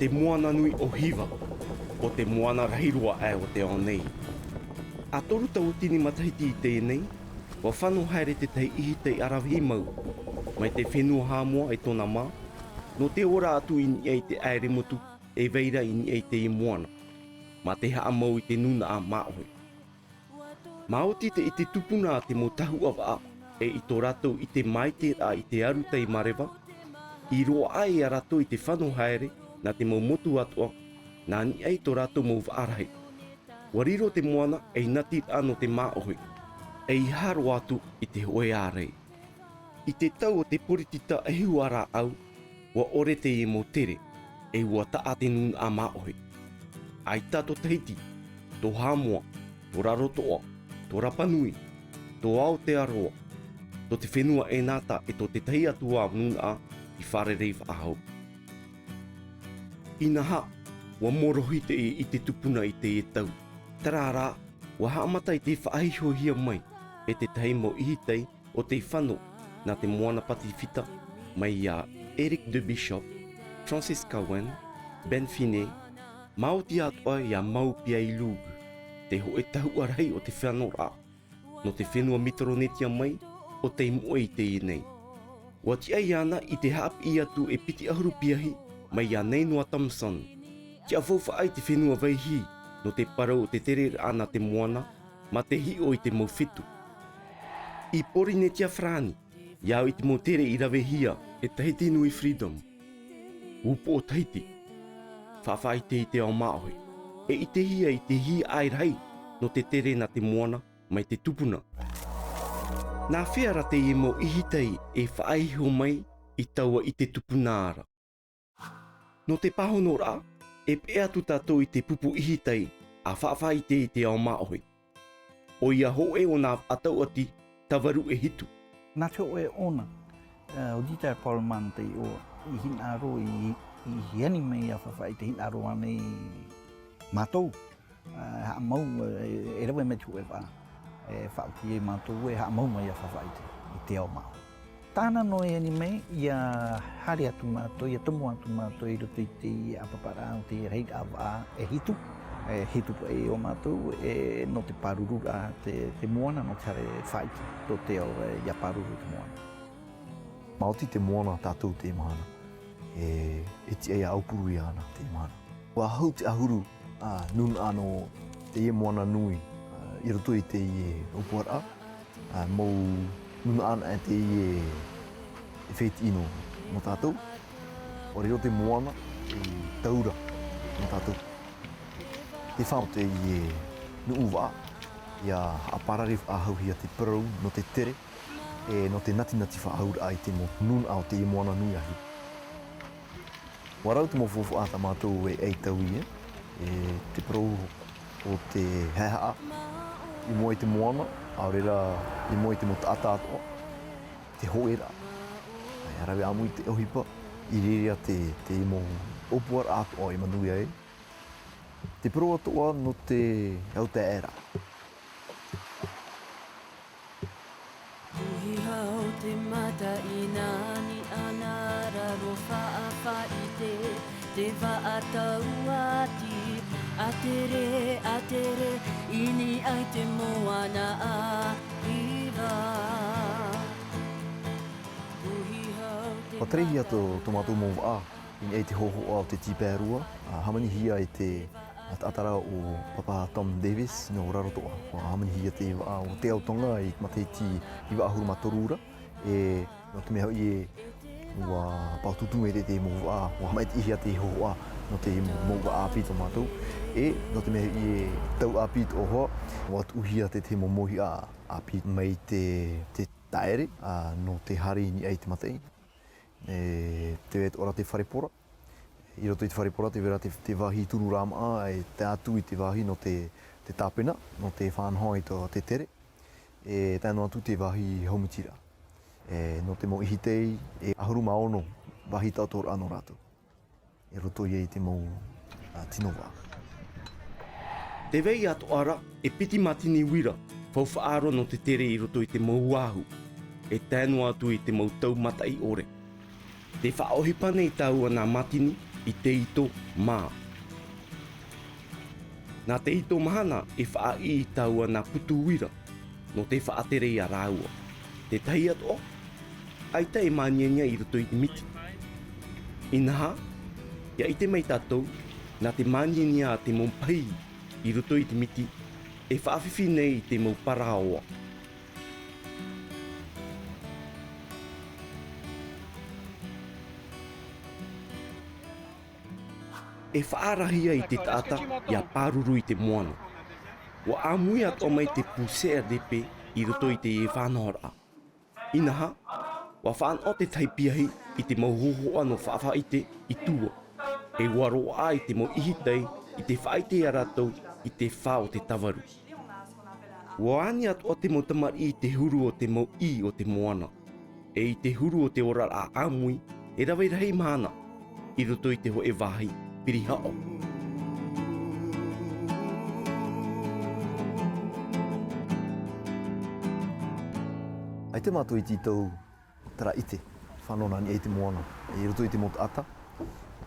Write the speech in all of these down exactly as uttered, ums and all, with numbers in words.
Te moana nui o Hiva, ʻo te moana rahi roa aʻe o te ao nei. ʻA toru tauatini matahiti i teie nei, ʻua fano haere te tahi ʻihitai ʻaravihi mau, mai te fenua Haʻamoa e tōna mā, nō te ora atu i niʻa i te ʻaere motu e vai ra i niʻa i teie moana, mā te haʻamau i te nūnaʻa māʻohi. Maoti te ʻite tupuna a te mau tahuʻa vaʻa, e i tō rātou ʻite māiteraʻa i te aru tai mareva, i roaʻa ai ia rātou i te fano haere nā te mau motu atoʻa, nā niʻa i tō rātou mau vaʻa rahi. ʻUa riro te moana ei natiraʻa nō te māʻohi, ei haro atu i te hōʻē ārai. I te tau o te poritita ʻehu ā rāʻau, ʻua ʻore teie mau tere, e ʻua taʻa te nūnaʻa māʻohi. ʻAita tō Tahiti, tō Haʻamoa, tō Rarotoʻa, tō Rapa Nui, tō Aotearoa, tō te fenua ʻEnata e tō te tahi atu ā nūnaʻa i fārerei faʻahou. Inaha, ʻua morohi teie ʻite tupuna i teie tau. Terā rā, ʻua haʻamata i te faʻaihohia mai e te tahi mau ʻihitai o tei fano nā te moana Patifita, mai iā Eric de Bishop, Francis Cowan, Ben Finney, maoti atoʻa iā Mau Piailug, te hōʻē tahuʻa rahi o te fanoraʻa nō te fenua Micronesia mai, ʻo tei moʻe i teie nei. ʻUa tiʻa iāna i te haʻapiʻi atu e piti ʻahuru piahi mai iā Nainoa Thompson, tiʻa faufaʻa i te fenua Vaihī nō te parau o te tereraʻa nā te moana, mā te hiʻo i te mau fetu. I Porinetia Farāni, ʻia au i te mau tere i ravehia e Tahiti Nui Freedom, Upoʻo Tahiti, Faʻafaʻaʻite i te Ao Māʻohi, e ʻitehia i te hiaʻai rahi nō te tere nā te moana mai te tupuna. Nā hea rā teie mau ʻihitai e faʻaiho mai i taua ʻite tupuna ra? Nō te pāhonoraʻa, e peʻe atu tātou i te pupu ʻihitai a Faʻafaʻaʻite i te Ao Māʻohi. ʻOia hōʻē ʻōna faʻatauati, tāvaru e hitu. Nā te hōʻē ʻōna, ā, ʻo Dieter Pollmann tei ʻō, i hinaʻaro, i, i, i ani mai iā Faʻafaʻaʻite, hinaʻaro ānei mātou, ā, haʻamau, ā, e, e rave mai te hōʻē vaʻa, e faʻaoti ai mātou e haʻamau mai iā Faʻafaʻaʻite i te Ao Māʻohi. Tāna noa e ani mai, ʻia haere atu mātou, ʻia tomo atu mātou i roto i teie ʻāpaparaʻa o te rahiraʻa vaʻa e hitu, e hitu paʻi o mātou, e nō te pārururaʻa te, te moana, nō te haere faʻaʻite tō te ao, e, ʻia pāruru te moana. Maoti te moana tātou teie mahana, e, e tiʻa ʻia aupuru iāna teie mahana. ʻUa hau te ʻahuru, ā, nūnaʻa nō teie moana nui, ā, i roto i teie ʻōpuaraʻa, ā, mau nūnaʻa anaʻe teie e fētiʻi nō, nō tātou. ʻUa riro te moana ei taura nō tātou. Te fā o teie nuʻu vaʻa, ʻia haʻapārare faʻahouhia te parau nō te tere, e nō te natinati faʻahouraʻa i te mau nūnaʻa o teie moana nui a Hiva. ʻUa rau te mau faufaʻa tā mātou e ʻaitau i, e te parau o te haehaʻa i mua i te moana, ʻaore rā i mua i te mau taʻata atoʻa, te hōʻēraʻa. ʻIa rave ʻāmui te ʻohipa, i reira te, te mau ʻōpuaraʻa atoʻa e manuia ai. Te parau atoʻa nō te au taʻeraʻa. Puhi hau te mata i nā niʻa nā raro Faʻafaʻaʻite, te vaʻa tauati, ʻa tere, ʻa tere, i niʻa i te moana a Hiva. Puhi hau te ʻUa terehia tō, tō mātou mau vaʻa i niʻa i te hōhoʻa o te tīpae rua, ā, hāmanihia e te, ā, taʻata ra ʻo Papa Tom Davis nō Rarotoʻa. ʻUa hāmanihia te vaʻa o te ao Tonga i te matahiti iva ʻahuru mā toru ra, e nō te mea hoʻi ē, ʻua pātūtū mai te, te mau vaʻa, ʻua haʻamaitaʻihia te hōhoʻa nō te mau vaʻa ʻāpī tō mātou, e nō te mea hoʻi ē tau ʻāpī tō ʻohoa, ʻua tuʻuhia te, te mau mauhaʻa ʻāpī mai te, te taʻere, ā, nō te haere i niʻa i te mataʻi. E tē vai atoʻa ra te fare pora. I roto i te fare pora, tē vai ra te, te vāhi turu rāmaʻa, e tae atu i te vāhi nō te, te tāpena, nō te faʻanaho i tō te tere. E tae noa atu te vāhi haumiti ra. E nō te mau ʻihitai, e ʻahuru mā ono vāhi taʻotoraʻa nō rātou. I roto ia i te mau, ā, tino vaʻa. Tē vai atoʻa ra e piti mātini uira, faufaʻa roa nō te tere i roto i te mau uāhu, e tae noa atu i te mau tau mataʻi ʻore. Tē faʻaʻohipa nei tāua nā mātini, i te ito mā. Nā te ito mahana e faʻaʻī i tāua nā putu uira, nō te faʻatere ia rāua. Tētahi atoʻa, ʻaita e māniania i roto i te miti. Inaha, ʻia ʻite mai tātou, nā te māniania a te mau pahī i roto i te miti, e faʻafifi nei i te mau paraoa. E faʻaarahia i te taʻata ʻia pāruru i te moana. ʻUa ʻāmui atoʻa mai te pū C R D P i roto i te faʻanahoraʻa. Inaha, ʻua fānaʻo tētahi piahi i te mau hōhoʻa nō Faʻafaʻaʻite i tua. E ʻua roaʻa i te mau ʻihitai i te faʻaʻite ia rātou i te fā o te tāvaru. ʻUa ani atoʻa te mau tamariʻi i te huru o te mau ʻī o te moana, e i te huru o te oraraʻa ʻāmui, e rave rahi mahana, i roto i te hōʻē vāhi pirihaʻo. ʻAita mātou i tītau terā ʻite, fānaʻo nā niʻa i te moana, i roto i te mau taʻata,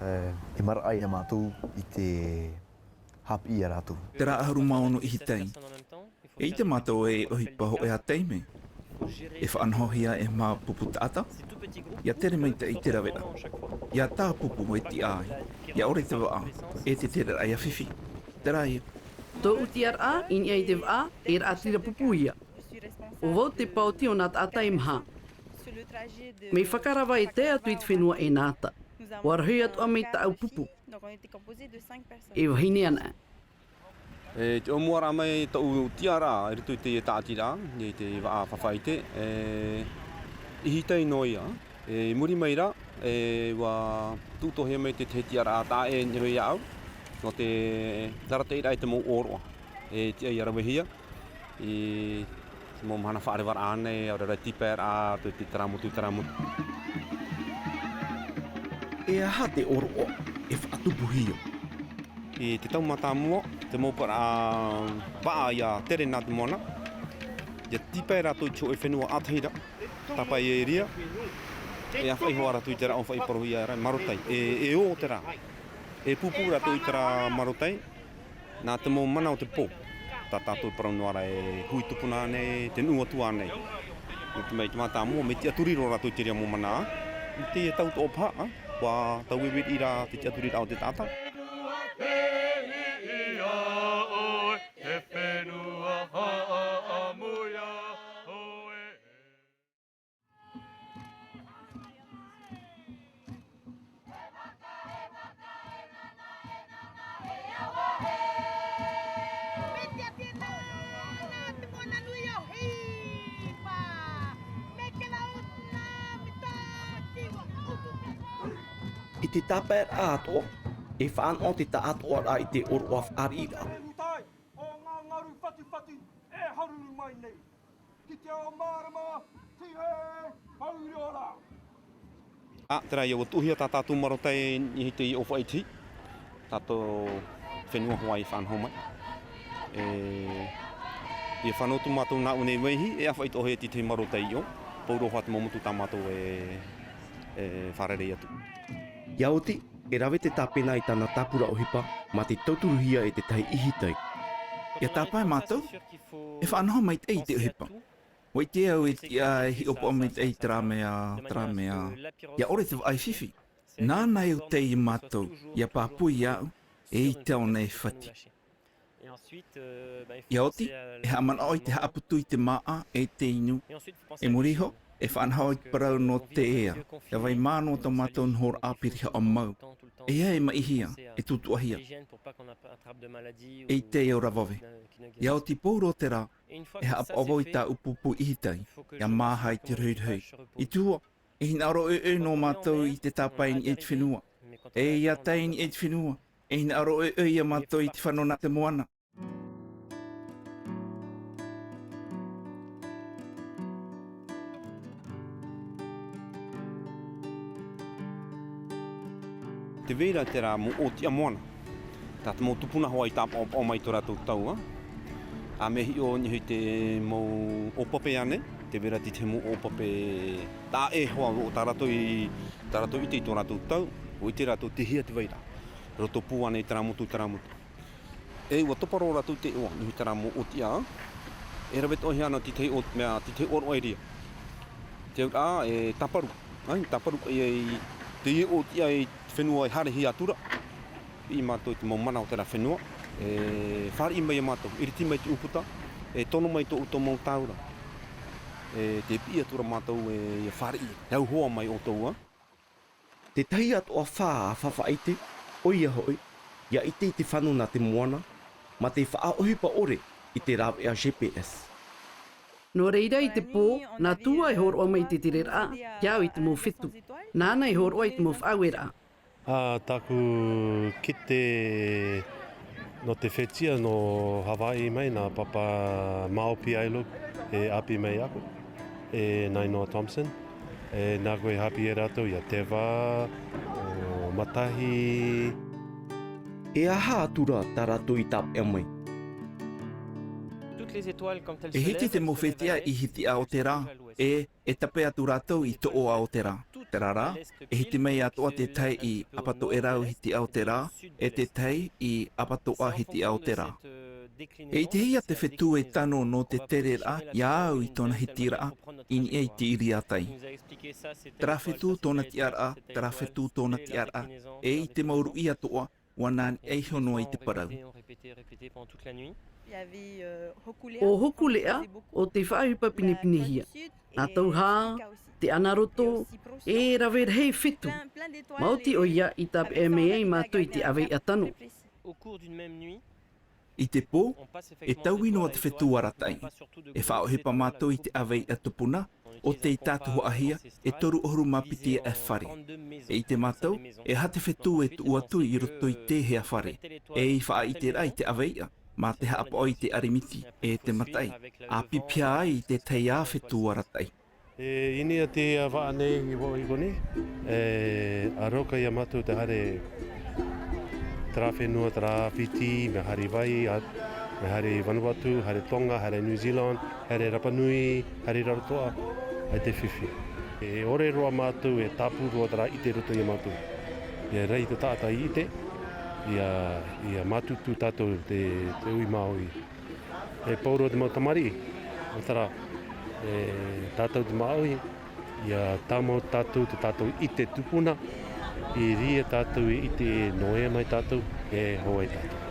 e, e maraʻa ia mātou i te haʻapiʻi ia rātou. Terā ʻahuru mā ono ʻihitai. E ʻite mātou e ʻohipa hōʻē ā taime. E faʻanahohia e mau pupu taʻata. ʻIa tere maitaʻi te raveraʻa. ʻIa tā pupu e tiʻa ai. ʻIa ʻore te vaʻa, e te tereraʻa ʻia fifi. Terā ia. Tōʻu tiʻaraʻa, i niʻa i te vaʻa, e raʻatira pupu ia. ʻO vau te paoti o nā taʻata e maha. Mea fakarava e tae atu i te fenua e nā ata. ʻUa rohi atoʻa mai tāʻu pupu. E vahine ana. E te ʻōmuaraʻa mai tōʻu tiʻaraʻa i roto i te tāʻatiraʻa, i te vaʻa Faʻafaʻaʻite, e, ʻihitai noa ia. E, i muri mai rā, e, ʻua tūtohia mai te, te tiʻaraʻa taʻa ʻē nei iāʻu, nō te arataʻiraʻa i te mau ʻōroʻa. E tiʻa ʻia ravehia, i te mau mahana faʻarevaraʻa nei, ʻaore rā tīpaeraʻa, te, te terā motu, terā motu. E aha te ʻōroʻa e faʻatupuhia? I te tau mātāmua, te mau paraʻa vaʻa ʻia tere nā te moana, ʻia tīpae rātou i te hōʻē fenua ʻātahi ra, tāpae e ʻēria, e ʻāfaʻi hoʻi rātou i te rā ʻōfaʻi parauhia ra, marotai, e, e ō terā. E pūpū rātou i terā marotai, nā te mau mana o te pō. Tā tātou e parau noa ra e hui tupuna nei, te nuʻu atu ānei. Nō te mea i te mātāmua, mea tiʻaturi roa rātou i te reira mau mana. I teie tau toʻopaha, ʻua taueue riʻi rā te tiʻaturiraʻa o te taʻata. I te tāpaeraʻa atoʻa, e fānaʻo te taʻatoʻaraʻa i te ʻōroʻa fāriʻiraʻa. ʻO ngā ngaru fatufatu e haruru mai nei. Ki te ao mārama, tīhē, pauroa rā. Ā, terā ia, ʻua tuʻuhia tā tātou marotai i te ʻōfaʻi tihi. Tātou fenua hoʻi e fānaʻo mai. E, ʻia fānaʻo atu mātou nā ʻō nei vāhi, e ʻāfaʻi atoʻa hoʻi te, te marotai i ʻō. Pauroa hoʻi te mau motu tā mātou e, e fārerei atu. ʻIa oti, e rave te tāpena i tāna tāpura ʻohipa, mā te tauturuhia e te tahi ʻihitai. ʻIa tāpae mātou, e fānaʻo maitaʻi i te ʻohipa. ʻUa ʻite au e tiʻa e hiʻopoʻa maitaʻi i terā mea, terā mea. ʻIa ʻore te vaʻa e fifi. Nāna e ʻō tei mātou, ʻia pāpū iāʻu, e ʻite ʻōna e fati. ʻIa oti, e haʻamanaʻo i te haʻaputu i te māʻa, e te inu. E muri iho, e fānaʻo i te parau nō te ea. ʻIa vai mā noa tō mātou nohoraʻa pirihaʻo mau. E ʻia e maʻihia, e tūtuʻahia. E ʻite e ora vave. ʻIa oti pauroa terā, e haʻapaʻo vau i tāʻu pupu ʻihitai, ʻia māha i te rohirohi. I tua, e hinaʻaro ʻoiʻoi noa mātou i te tāpae i niʻa i te fenua. E ʻia tae i niʻa i te fenua, e hinaʻaro ʻoiʻoi ia mātou i te fano nā te moana. Tē vai ra terā mau ʻōtiʻa moana. Tā te mau tupuna hoʻi i tāpaʻopaʻo mai tō rātou tau, ā. ʻA mea hiʻo i niʻa i te mau ʻōpape ānei, tē vai ra te tahi mau ʻōpape taʻa ʻē hoʻi o tā rātou i, tā rātou i ʻite i tō rātou tau. ʻUa ʻite rātou tei hea te vairaʻa. Roto pū ānei i terā motu, terā motu. E ʻua topa roa rātou te iʻoa, nō te rā mau ʻōtiʻa. E rave atoʻa hia ana te tahi ʻō-, mea, te tahi ʻōroʻa i reira. Te auraʻa, e tāparu. ʻAi, tāparu ia i te ʻōtiʻa i te fenua e haerehia atu ra. Piʻi mātou i te mau mana o terā fenua. E fāriʻi mai ia mātou, iriti mai te ʻūputa. E tono mai tō ʻoutou mau tāura. E tē piʻi atu ra mātou e ia fāriʻi, e au hoa mai ʻoutou, ā. Tētahi atoʻa fā a faʻaʻite, ʻoia hoʻi, ʻia ʻite i te fano nā te moana, mā te faʻaʻohipa ʻore i te rāveʻa G P S. Nō reira i te pō, nā Tua e hōroʻa mai i te tereraʻa, ki a au i te mau fetu. Nāna e hōroʻa i te mau faʻaueraʻa. Ā, tāku kite nō te whetia nō Hawaii mai, nā Papa Maopi Ailoku e ʻāpī mai iāʻu, e Nainoa Thompson, e nā koe e haʻapiʻi ia rātou, ia Teva, ʻo Matahi. E aha atu rā tā rātou i tāpeʻa mai? E hiti te mau whetia i hitiʻa o te rā, e e tape atu rātou i te toʻoʻa o te rā. Terā rā, e hiti mai atoʻa te tahi i ʻapatoʻerau hitiʻa o te rā, e te tahi i ʻapatoʻa hitiʻa o te rā. E ʻitehia te fetu e tano nō te tereraʻa, ia au i tōna hitiraʻa, i niʻa i te ʻiriātai. Terā fetu tōna tiʻaraʻa, terā fetu tōna tiʻaraʻa, e i te mau ruʻi atoʻa, ʻua nā niʻa iho noa i te parau. ʻO Hokulea, ʻo tē faʻaʻohipa pinepinehia. Nā Tauhā, te Anaroto, e rave rahi fetu. Maoti ʻoia i tāpeʻa mai ai mātou i te ʻāveiʻa tano. I te pō, e taui noa te fetu arataʻi. E faʻaʻohipa mātou i te ʻāveiʻa tupuna, ʻo tei tātuhaʻahia, e toru ʻahuru mā piti aʻe fare. E ʻite mātou, e aha te fetu e tuʻu atu i roto i te hea fare. E i faʻaʻiteraʻa i te ʻāveiʻa, mā te haʻapaʻo i te ʻarimiti, e te mataʻi, ʻa pīpīhia ai i te tahi ā fetu arataʻi. E, i niʻa i te vaʻa nei i Vaʻa i konei, e, ʻa roka ia mātou te haere, terā fenua, terā piti, mea haere i vai, ā, mea haere i Vanuatu, haere Tonga, haere New Zealand, haere Rapa Nui, haere Rarotoʻa, ʻaita e fifi. E ʻore roa mātou, e tāpū roa terā ʻite i roto ia mātou. ʻIa rahi te taʻata i ʻite, ʻia, ʻia mātutu tātou te, te uʻi māʻohi. E pauroa te mau tamariʻi, ʻo terā, e tātou te māʻohi, ʻia tāmau tātou te tātou ʻite tupuna, i reira tātou e ʻite nō hea mai tātou, e hōʻē tātou.